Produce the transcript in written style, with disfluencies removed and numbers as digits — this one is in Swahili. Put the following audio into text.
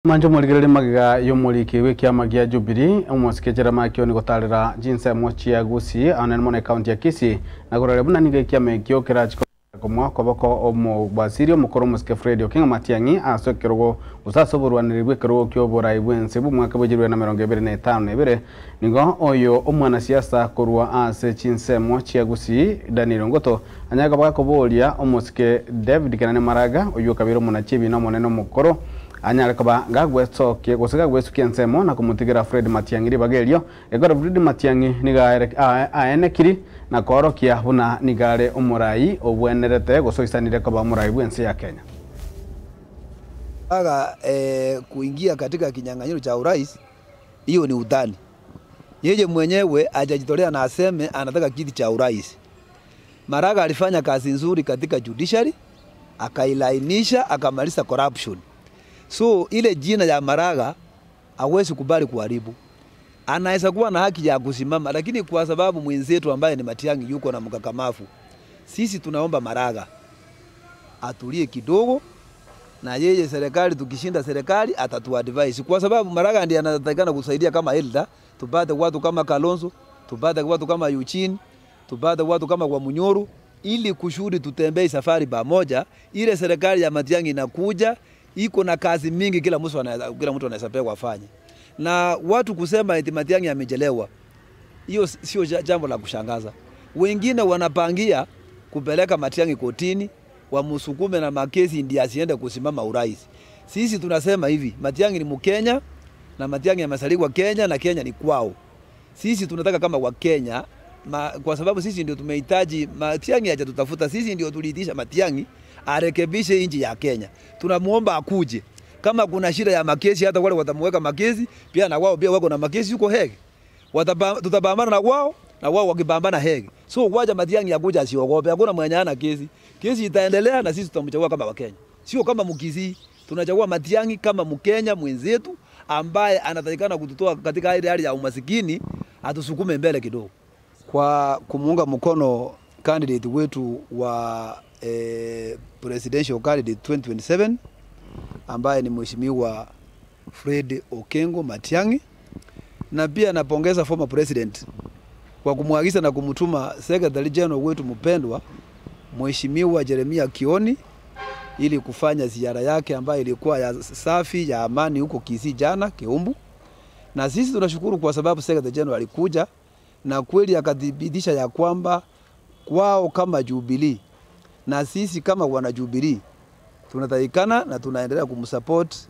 Manjo morigereri magiga yomoriki gwe kiama gia Jubilee omosike makio ni gotarera jinsemo chia Gusii anene mone county ya Kisii na gorore buna niga kiama ekio kerachiko komwa koboko omo basiri omukoro omosike Fred Okengo Matiang'i ase ekerogo gose oborwaneri bwa ekerogo kia oborai bwense bw'omwaka bwa 2052 nigo oyo omwanasiasa korwa ase chinsemo chia Gusii Daniel Ongoto anyaga bagakoboria omosike David Kenani Maraga oyo kabira omonachibi na omonene omokoro anyare koba gagwesokie gose gagwesukia ensemo na komotigera Fred Matiang'i ribaga ekero Fred Matiang'i niga aenekiri na koorokia buna nigare omorai obwenerete gose oisanire koba omorai bwense ya Kenya. Aga kuingia katika kinyang'anyiro cha urais, hiyo ni utani. Yeye mwenyewe hajajitolea na aseme anataka kiti cha urais. Maraga alifanya kazi nzuri katika judiciary, akailainisha, akamaliza corruption. So ile jina ya Maraga hawezi kubali kuharibu. Anaweza kuwa na haki ya kusimama, lakini kwa sababu mwenzetu ambaye ni Matiang'i yuko na mkakamavu, sisi tunaomba Maraga atulie kidogo, na yeye serikali, tukishinda serikali atatuadvise, kwa sababu Maraga ndiye anatakikana kusaidia kama elder, tupate watu kama Kalonzo, tupate watu kama Eugene, tupate watu kama Wamunyoro, ili kushuhudi tutembee safari pamoja. Ile serikali ya Matiang'i inakuja iko na kazi mingi, kila mtu anaweza pewa afanye. Na watu kusema eti Matiang'i amechelewa, hiyo sio jambo la kushangaza. Wengine wanapangia kupeleka Matiang'i kotini, wamsukume na makesi ndiye asiende kusimama urais. Sisi tunasema hivi, Matiang'i ni Mkenya na Matiang'i amezaliwa Kenya na Kenya ni kwao. Sisi tunataka kama Wakenya, kwa sababu sisi ndio tumehitaji Matiang'i, hajatutafuta sisi, ndio tuliitisha Matiang'i arekebishe nchi ya Kenya. Tunamuomba akuje. Kama kuna shida ya makesi, hata wale watamuweka makesi, pia na wao pia wako na makesi huko Hague. Tutapambana na wao, na wao wakipambana Hague. So wacha Matiang'i akuja, asiogope. Hakuna mwenye ana kesi. Kesi itaendelea na sisi tutamchagua kama Wakenya. Sio kama Mkisii. Tunachagua Matiang'i kama Mkenya mwenzetu ambaye anatakikana kututoa katika ile hali ya umasikini, atusukume mbele kidogo. Kwa kumuunga mkono candidate wetu wa presidential candidate 2027 ambaye ni Mheshimiwa Fred Okengo Matiang'i, na pia napongeza former president kwa kumwagiza na kumtuma Secretary General wetu mpendwa Mheshimiwa Jeremia Kioni ili kufanya ziara yake ambayo ilikuwa ya safi ya amani huko Kisii jana Kiumbu. Na sisi tunashukuru kwa sababu Secretary General alikuja na kweli akathibitisha ya kwamba kwao kama Jubilee na sisi kama wana Jubilee tunatakikana na tunaendelea kumsupport.